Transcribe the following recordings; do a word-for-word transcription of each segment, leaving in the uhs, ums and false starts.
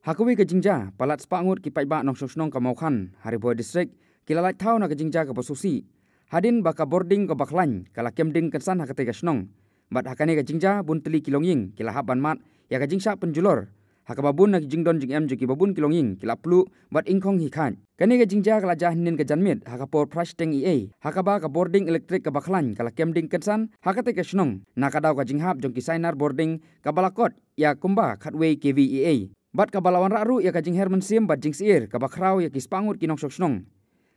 Ha kawei ka jingjia, palat spah ngut ki paidbah nongshong shnong ka Mawkhan, ha Ri Bhoi District, ki la lait thaw na ka jingjia kaba sngewsih. Hadien ba ka bording kaba khlaiñ ka la kem ding kynsan ha katei ka shnong, bad ha kane ka jingjia bun tylli ki longïing ki la hap ban mad ïa ka jingshah pynjulor, ha kaba bun na ki jingdon jingem jong kiba bun ki longïing ki la pluh bad ingkhong hi khaid. Kane ka jingjia ka la jia hynnin ka janmiet ha ka por phra shiteng eiei, ha kaba ka bording elektrik kaba khlaiñ ka la kem ding kynsan ha katei ka shnong, na ka daw ka jinghap jong ki sainar bording kaba la kot ïa kumba khatwei K V eiei, bad kaba la wanrah ruh ïa ka jingher mynsiem bad jingsyier kaba khraw ïa ki spah ngut ki nongshong shnong.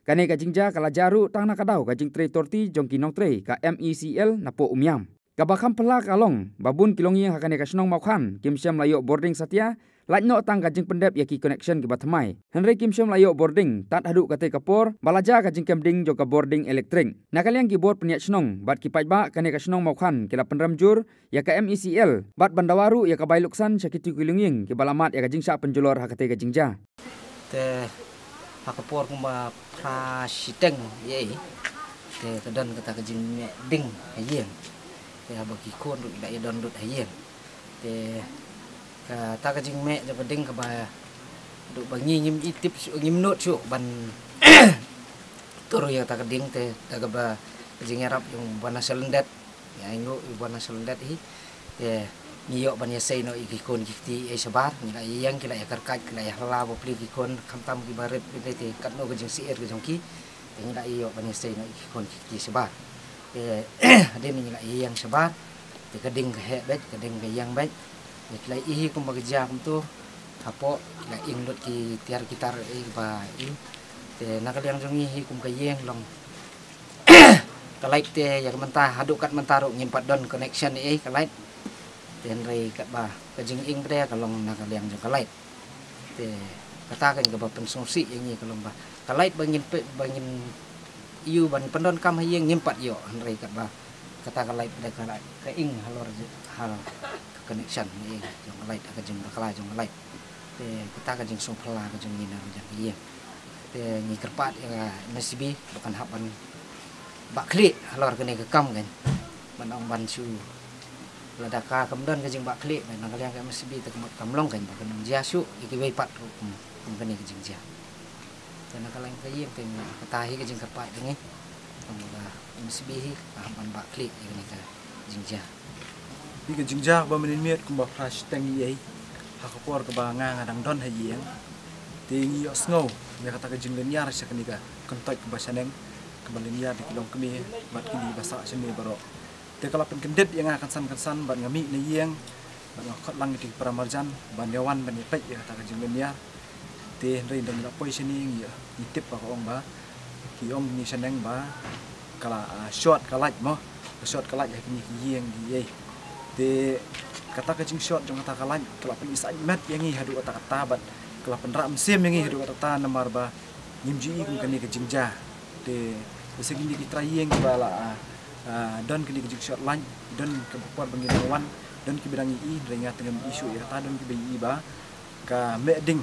Kane ka jingjia ka la jia ruh tang na ka daw ka jingtrei torti jong ki nongtrei ka M E C L na poh Umiam. Kaba kham phylla ka long ba bun ki longïing ha kane ka shnong Mawkhan kim shym la ïoh bording satia, lait noh tang ka jingpyndep ïa ki connection kiba thymmai. Hynrei kim shym la ïoh bording tad haduh katei ka por ba la jia ka jingkem ding jong ka bording elektrik. Na ka liang ki bor pynïaid shnong bad ki paidbah kane ka shnong Mawkhan ki la pynrem jur ïa ka M E C L bad ban dawa ruh ïa ka bai luksan sha kito ki longïing kiba la mad ïa ka jingshah pynjulor ha katei ka jingjia. Te ha ka por kumba phra shiteng eiei, te ka don kata ka jingmeh ding ha ïing. Te haba ki khun ruh ki la ïa don lut ha ïing. Te kata ka jingmeh jong ka ding kaba, haduh ba ngi ngim i tip shuh, ngim nud shuh ban tur ïa kata ka ding, te da kaba ka jingïarap jong u Bah National Debt, ïa, ïa u Bah National Debt hi, te ngi ïoh ban ïasei noh ïa ki khun ki kti eiei shabar. Ngi la ïeng, ki la ïa kyrkhat, ki la ïa hala bapli ki khun, khamtam kiba rit beit, te katno ka jingsyier ka jong ki, te ngi la ïoh ban ïasei noh ïa ki khun ki kti shabar. Te hadien ngi la ïeng shabar, te ka ding ka heh beit, ka ding ka ïeng beit. Te ki la i hi kumba ka jia kumto, hapoh ki la ing lut ki tiar ki tar eiei ba i. Te na ka liang jong ngi hi kum ka ïing long ka light, te ïa ka mynta, haduh kat mynta ruh ngim pat don connection eiei ka light. Te hynrei katba ka jinging pat ka long na ka liang jong ka light. Te kata kan kaba pynsngewsih ïa ngi ka long ba ka light ba ngin peit, ba ngin ïoh ban pyndonkam ha ïing ngim pat ïoh, hynrei katba kata ka light pat ka, ka ing halor, ha ka connection eiei jong ka light, ha ka jingbakla jong ka light. Te kata ka jingsngewphylla ka jong ngi na ka jong ka ïing. Te ngi kyrpad ïa ka M S B ba kan hap ban bah khlieh halor kane ka kam kan. Ban ong ban shu, lada ka kam don ka jingbah khlieh na ka liang ka M S B te ka mut kam long kan ba kan ym jia shuh ïa kiwei pat ruh kum, kum kane ka jingjia. Te na ka liang ka ïing te kata hi ka jingkyrpad jong ngi. Kum ka M S B hi ka hap ban bah khlieh ïa kane ka jingjia. Hi ka jingjia ba mynnin miet kumba phra shiteng eiei, ha ka por kaba nga nga dang don ha ïing, te ngi ïohsngew ïa kata ka jinglynñiar sha kane ka kyntoit kaba shaneng, kaba lynñiar da ki longkmie bad kine ba sah shane baroh. Te ka la pynkyndit ïa nga kynsan kynsan bad nga mih na ïing bad nga khot lang ïa ki para marjan ban ïa wan ban ïa peit ïa kata ka jinglynñiar. Te hynrei ynda ngi la poi shane ngi, ngi tip ba ka ong ba, ki ong kine shaneng ba ka la, ah, short ka light mo, ka short ka light ha kine ki ïing ki ïei. Te kata ka jingshort jong kata ka light ka la pyni saiñ met ïa ngi haduh katta katta bad ka la pynrah mynsiem ïa ngi haduh katta katta namar ba ngim ju i kum kane ka jingjia. Te, te sa kine ki trai ïing kiba la, ah, ah, don kine ki jingshort light, don ka por ba ngin wan, don kiba dang ïohi, hynrei nga te ngam i shuh ïa kata, don kiba ïohi ba ka meh ding.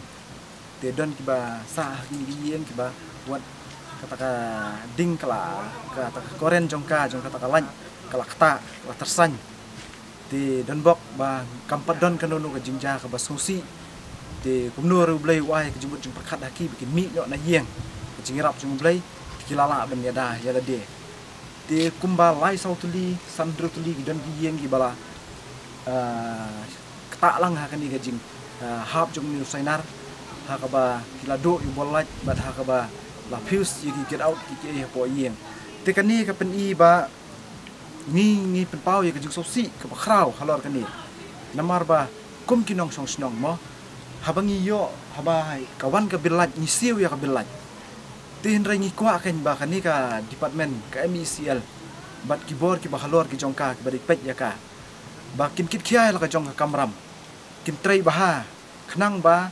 Te don kiba sah ha kine ki ïing kiba wat kata ka ding ka la, kata ka current jong ka, jong kata ka light ka la ktah, ka la tyrsañ. Te don bok ba kam pat don kano kano ka jingjia kaba sngewsih. Te kumno ruh U Blei u ai ka jingmut jingpyrkhat ha ki ba kin mih noh na ïing, ka jingïarap jong U Blei, ki la lah ban ïada ïa lade. Te kumba lai saw tylli, san hynriew tylli ki don ki ïing kiba la, ah, ktah lang ha kane ka jing, ah, hap jong une u sainar, ha kaba ki la duh ïa u bol light bad ha kaba la fuse ïa ki get out ki, ki ei hapoh ïing. Te kane ka pyni ba ngi, ngi pynpaw ïa ka jingsngewsih kaba khraw halor kane. Namar ba kum ki nongshong shnong mo, haba ngi ïoh, haba ka wan ka bill light ngi siew ïa ka bill light. Te hynrei ngi kwah kan ba kane ka department, ka M E C L bad ki bor kiba halor ki jong ka kiba dei peit ïa ka, ba kin kit khia ïa la ka jong ka kamram, kin trei bha, khnang ba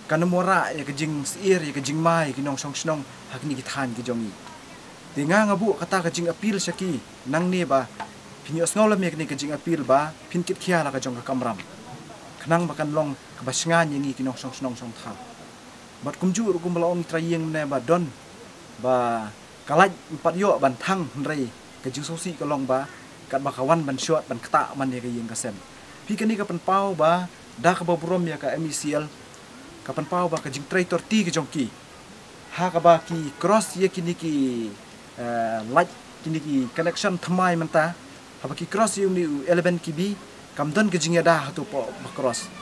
kan ym wanrah ïa ka jingsyier, ïa ka jingma ïa ki nongshong shnong ha kine ki thaiñ ki jong ngi. Te nga nga buh kata ka jingappeal sha ki nangne ba phin ïohsngew lem ïa kane ka jingappeal ba phin kit khia la ka jong ka kamram, khnang ba kan long kaba shngaiñ ïa ngi ki nongshong shnong shong thaw. Bad kumjuh ruh kumba la ong i trai ïing mynne ba don, ba ka light ym pat ïoh ban thang, hynrei ka jingsngewsih ka long ba katba ka wan ban short ban ktah man ïa ka ïing ka sem. Phi, kane ka pynpaw ba da kaba burom ïa ka M E C L ka pynpaw ba ka jingtrei torti ka jong ki, ha kaba ki cross ïa kine ki, eh, light, kine ki connection thymmai mynta, haba ki cross ïa une u eleven K V, kam don ka jingïada hato poh ba cross.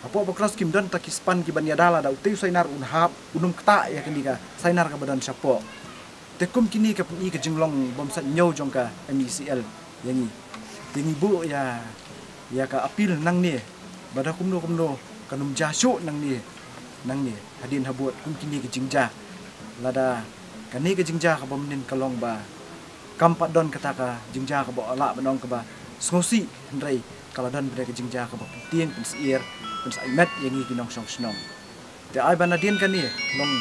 Hapoh ba cross kim don ta ki span ki ban ïada lada utei u sainar un hap, un ym ktah ïa kane ka sainar kaba don shapoh. Te kum kine ka pyni ka jinglong bym sait ñiew jong ka M E C L ïa ngi. Te ngi buh ïa, ïa ka appeal nangne, ba da kumno kumno kan ym jia shuh nangne, nangne hadien habud kum kine ka jingjia. Lada kane ka jingjia kaba mynnin ka long ba kam pat don kata ka jingjia kaba lah ban ong kaba sngewsih, hynrei ka la don bad ka jingjia kaba pyntieng, pynsyier, pynsaimet ïa ngi ki nongshong shnong. Te ai ba nadien kane long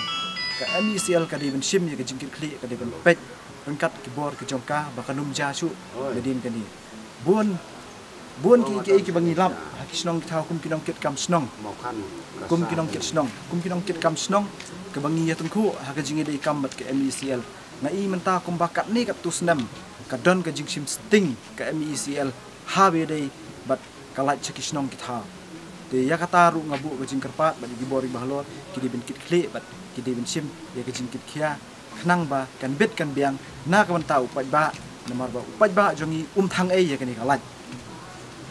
ka M E C L ka dei ban shim ïa ka jingkitkhlieh, ka dei ban peit ryngkat ki bor ki jong ka ba kan ym jia shuh nadien kane. Bun, bun ki, ki, kiba ngi lap ha ki shnong ki thaw kum ki nongkitkam shnong, kum ki nongkit shnong, kum ki nongkitkam shnong, kaba ngi ïa tyngkhuh ha ka jingïadei kam bad ka M E C L. Nga i mynta kumba katne katto snem ka don ka jingshim sting ka M E C L haba ïadei bad ka light sha ki shnong ki thaw. Te ïa kata ruh nga buh ka jingkyrpad bad ïa ki bor ïa ki bahalor, ki dei ban kitkhlieh bad ki dei ban shim ïa ka jingkitkhia, khnang ba kan bit kan biang na ka bynta u paidbah, namar ba u paidbah jong ngi um thang ei ïa kane ka light.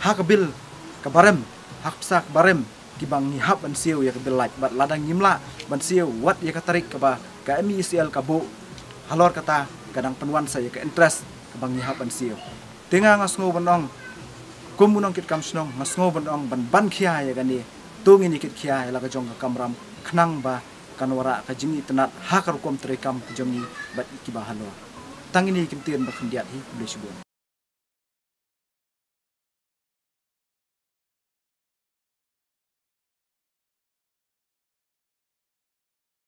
Ha ka bill kaba rem, ha ka pisa kaba rem kiba ngi hap ban siew ïa ka bill light, bad lada ngim lah ban siew wat ïa ka tarik kaba ka M E C L ka buh, halor kata ka dang pynwan sa ïa ka interest kaba ngi hap ban siew. Te nga, nga sngew ban ong, kum u nongkitkam shnong, nga sngew ban ong ban, ban khia ïa kane. To ngin ïa kitkhia ïa la ka jong ka kamram, khnang ba kan wanrah ka jingitynnad ha ka rukom treikam ka jong ngi bad ïa ki bahalor. Tang ine i kyntien ba khyndiat hi, khublei shibun.